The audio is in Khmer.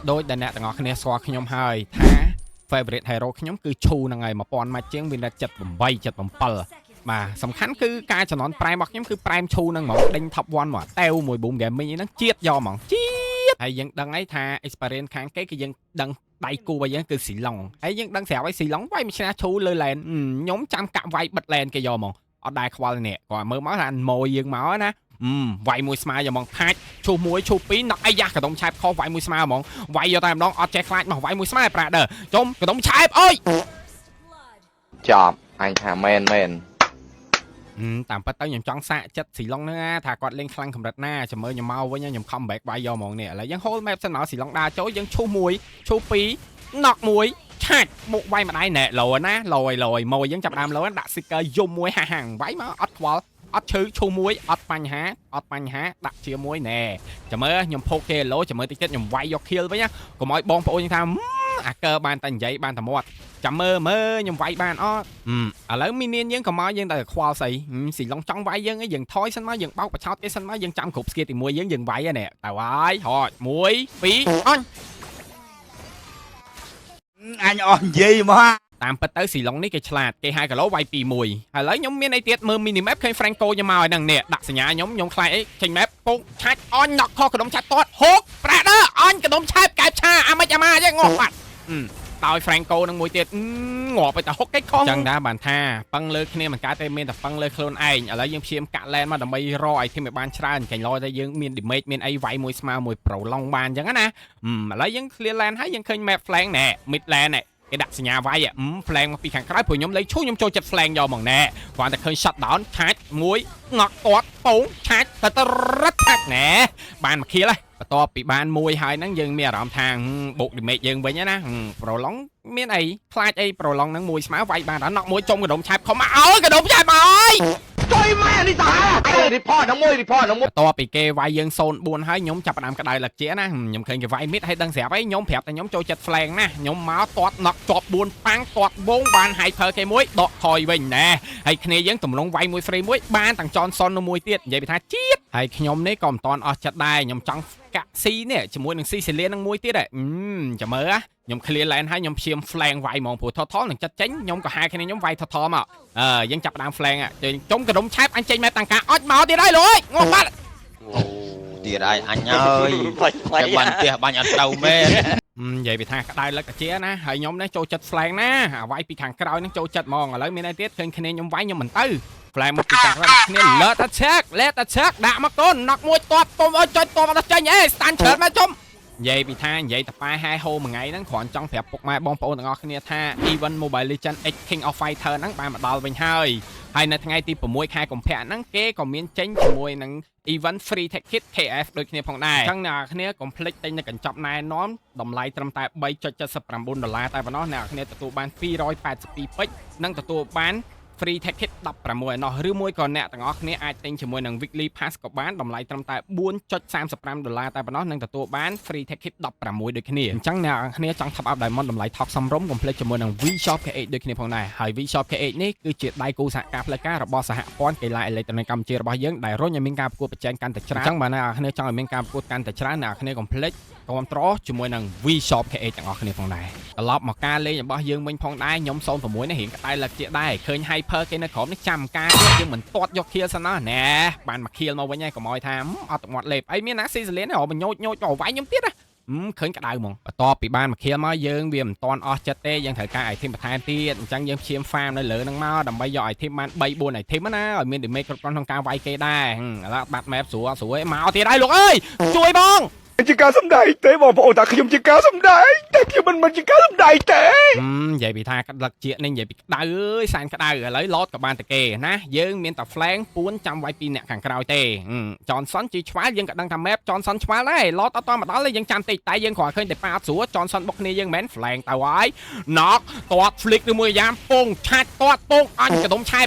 ដោយដែលអ្នកទាំងអស់គ្នាស្គាល់ខ្ញុំហើយថា favorite hero ខ្ញុំគឺឈូហ្នឹងហើយ1000ម៉ាច់ជាង win rate 78 77បាទសំខាន់គឺការចំនួន prime របស់ខ្ញុំគឺ prime ឈូហ្នឹងហ្មងដេញ top 1មកតេវមួយ boom gaming ហ្នឹងជាតិយកហ្មងជាតិហើយយើងដឹងហើយថា experience ខាងគេគឺយើងដឹងដៃគូរបស់យើងគឺស៊ីឡុងហើយយើងដឹងស្រាប់ហើយស៊ីឡុងវាយមួយឈ្នះឈូលើ lane ខ្ញុំចាំកាក់វាយបិទ lane គេយកហ្មងអត់ដែរខ្វល់នេះគាត់មើលមកថាម៉ួយយើងមកណាអឺវាយមួយស្មើយកហ្មងថាច់ឈូសមួយឈូសពីរណក់អាយ៉ាកដុំឆែបខុសវាយមួយស្មើហ្មងវាយយកតែម្ដងអត់ចេះខ្លាចមកវាយមួយស្មើប្រាដឺចុំកដុំឆែបអើយ ចប់អញថាមែនមែន ហឹមតាមពិតទៅខ្ញុំចង់សាកចិត្តស៊ីឡុងហ្នឹងណាថាគាត់លេងខ្លាំងកម្រិតណាចាំមើលខ្ញុំមកវិញខ្ញុំ come back វាយយកហ្មងនេះឥឡូវយើង hold map សិនមកស៊ីឡុងដើរចូលយើងឈូសមួយឈូសពីរណក់មួយឆាច់មុខវាយម្ដាយណែលោណាលយលយមកយើងចាប់ដើមលោដាក់ sticker យំមួយហាហាំងវាយមកអត់ខ្វល់អត់ឈឺឈូសមួយអត់បញ្ហាអត់បញ្ហាដាក់ជាមួយណែចាំមើលខ្ញុំភោគគេឡូចាំមើលតិចទៀតខ្ញុំវាយយក kill វិញណាកុំឲ្យបងប្អូនយើងថាអាកើបានតែនិយាយបានតែមាត់ចាំមើលមើលខ្ញុំវាយបានអត់ឥឡូវមីនៀនយើងក៏មកយើងតែខ្វល់ស្អីស៊ីឡុងចង់វាយយើងយើងថយសិនមកយើងបោកបឆោតគេសិនមកយើងចាំគ្រប់ skill ទី1យើងយើងវាយហ្នឹងទៅហើយហត់1 2អញ អញអស់និយាយមក តាមពិតទៅស៊ីឡុងនេះគេឆ្លាតគេហៅគីឡូវាយ2 1ហើយឥឡូវខ្ញុំមានអីទៀតមើល mini map ឃើញ Franco ខ្ញុំមកហើយហ្នឹងនេះដាក់សញ្ញាខ្ញុំខ្ញុំខ្លាចអីចេញ map ពុកឆាច់អញណក់ខុសកដុំឆាច់តតហុកប្រាក់ដឺអញកដុំឆែបកែបឆាអាម៉េចអាម៉ាទេងាប់បាត់ដោយ Franco នឹងមួយទៀតងាប់ទៅតែហុកកិច្ចខំចឹងដែរបានថាពឹងលើគ្នាមិនកើតទេមានតែពឹងលើខ្លួនឯងឥឡូវយើងព្យាយាមកាក់ lane មកដើម្បីរក item ឲ្យបានច្រើនកែងលោតែយើងមាន damage មានអីវាយមួយស្មើមួយ pro ឡុងបានចឹងណាឥឡូវយើង clear lane ហើយយើងឃើញ map flank ណែ mid lane ណែគេដាក់សញ្ញាវាយ flank មកពីខាងក្រោយព្រោះខ្ញុំលេងឈូខ្ញុំចូលចិត្ត flank យកហ្មងណែគ្រាន់តែឃើញ shut down ឆាច់មួយងក់ទាត់ពងឆាច់ទៅទៅរត់ឆាច់ណែបានមក kill ហើយបន្ទាប់ពីបានមួយហើយហ្នឹងយើងមានអារម្មណ៍ថាបុក damage យើងវិញណាប្រឡងមានអីខ្លាចអីប្រឡងហ្នឹងមួយស្មើវាយបានដល់ណក់មួយចុំកដុំឆាបខំមកអើយកដុំឆាបមកអើយ ជួយម៉ែនេះតា report ហ្នឹងមួយ report ហ្នឹងមួយ បន្ទាប់ពីគេវាយយើង04ហើយខ្ញុំចាប់ផ្ដើមក្តៅលឹកជាណាខ្ញុំឃើញគេវាយ mid ហើយដឹងស្រាប់ហើយខ្ញុំប្រាប់តែខ្ញុំចូលចិត្ត flank ណាខ្ញុំមកទាត់ណក់ជាប់4ប៉ាំងទាត់វងបាន hyper គេមួយដកថយវិញណែហើយគ្នាយើងតម្រង់វាយមួយ free មួយបានទាំង Johnson នៅមួយទៀតនិយាយពីថាជាតិហើយខ្ញុំនេះក៏មិនតាន់អស់ចិត្តដែរខ្ញុំចង់កាក់ស៊ីនេះជាមួយនឹងស៊ីសេលៀននឹងមួយទៀតហ៎ចាំមើលខ្ញុំ clear lane ហើយខ្ញុំព្យាម flank វាយហ្មងព្រោះថថនឹងចិត្តចេញខ្ញុំក៏ហៅគ្នាខ្ញុំវាយថថមកអឺយើងចាប់ដើម flank ចុំកដុំឆែបអញចេញមកតាំងការអត់មកទៀតហើយលោកអើយងាប់បាត់ ទៀតហើយអញហើយតែបាញ់ផ្ទះបាញ់អត់ត្រូវមែន និយាយពីថាក្តៅលឹកកាជាណាហើយខ្ញុំនេះចូលចិត្ត flank ណាអាវាយពីខាងក្រោយហ្នឹងចូលចិត្តហ្មងឥឡូវមានអីទៀតឃើញគ្នាខ្ញុំវាយខ្ញុំមិនទៅ flank មកពីខាងក្រោយដាក់គ្នាលើត attack លើត attack ដាក់មកកូនណក់មួយតបពុំអើយចុចតបអត់ចេញអេ stand ច្រើនមកជុំនិយាយពីថានិយាយតប៉ែហែហូមួយថ្ងៃហ្នឹងគ្រាន់ចង់ប្រាប់ពុកម៉ែបងប្អូនទាំងអស់គ្នាថា Event Mobile Legends X King of Fighter ហ្នឹងបានមកដល់វិញហើយហើយនៅថ្ងៃទី6ខែកុម្ភៈហ្នឹងគេក៏មានចេញជាមួយនឹង event free ticket KF ដូចគ្នាផងដែរអញ្ចឹងអ្នកនរគ្នាកុំភ្លេចទិញនៅកញ្ចប់ណែនាំតម្លៃត្រឹមតែ3.79ដុល្លារតែប៉ុណ្ណោះអ្នកនរគ្នាទទួលបាន282ពេជ្រនិងទទួលបាន free ticket 16ឯណោះឬមួយក៏អ្នកទាំងអស់គ្នាអាចទិញជាមួយនឹង weekly pass ក៏បានតម្លៃត្រឹមតែ4.35ដុល្លារតែប៉ុណ្ណោះនិងទទួលបាន free ticket 16ដូចគ្នាអញ្ចឹងអ្នកទាំងអស់គ្នាចង់ top up diamond តម្លៃថោកសមរម្យកុំភ្លេចជាមួយនឹង V Shop KH ដូចគ្នាផងដែរហើយ V Shop KH នេះគឺជាដៃគូសហការផ្លូវការរបស់សហព័ន្ធកីឡាអេឡិចត្រូនិកកម្ពុជារបស់យើងដែលរុញឲ្យមានការប្រកួតប្រជែងកាន់តែច្រើនអញ្ចឹងបើអ្នកទាំងអស់គ្នាចង់ឲ្យមានការប្រកួតកាន់តែច្រើនអ្នកទាំងអស់គ្នាកុំភ្លេចគាំទ្រជាមួយនឹង V Shop KH ទាំងអស់គ្នាផងដែរត្រឡប់មកការលេងរបស់យើងវិញផងដែរខ្ញុំ06នេះរៀងក្តៅលឹកជាដែរឃើញ Hyper គេនៅក្រោមនេះចាំការទៀតយើងមិនទាត់យក kill សិនណាណែបានមក kill មកវិញហើយកុំឲ្យថាអត់ទឹកមាត់លេបអីមានណាស៊ីសេលៀនហ៎ញោចញោចទៅវាយខ្ញុំទៀតណាឃើញក្តៅហ្មងបន្ទាប់ពីបានមក kill មកយើងវាមិនតាន់អស់ចិត្តទេយើងត្រូវការ item បន្ថែមទៀតអញ្ចឹងយើងព្យាម farm នៅលើហ្នឹងមកដើម្បីយក item បាន3 4 item ណាឲ្យមាន damage គ្រប់គ្រាន់ក្នុងការវាយគេដែរឥឡូវបាត់ map ស្រួលស្រួលមកទៀតហើយលោកអើយជួយបង ជាការសំដែងទេបងប្អូនតាខ្ញុំជាការសំដែងតែខ្ញុំមិនមិនជាការសំដែងទេ និយាយពីថាក្លឹកជានេះនិយាយពីក្តៅអើយសែនក្តៅឥឡូវ Lord ក៏បានតែគេណាយើងមានតែ flank ពួនចាំវាយពីអ្នកខាងក្រោយទេ Johnson ជីឆ្វាលយើងក៏ដឹងថា map Johnson ឆ្វាលដែរ Lord អត់តមកដល់ទេយើងចាំតិចតែយើងគ្រាន់ឃើញតែប៉ាអត់ស្រួល Johnson បុកគ្នាយើងមិនមែន flank ទៅហើយ knock ទាត់ flick ឬមួយយ៉ាងពងឆាច់ទាត់ពងអញកដុំឆែប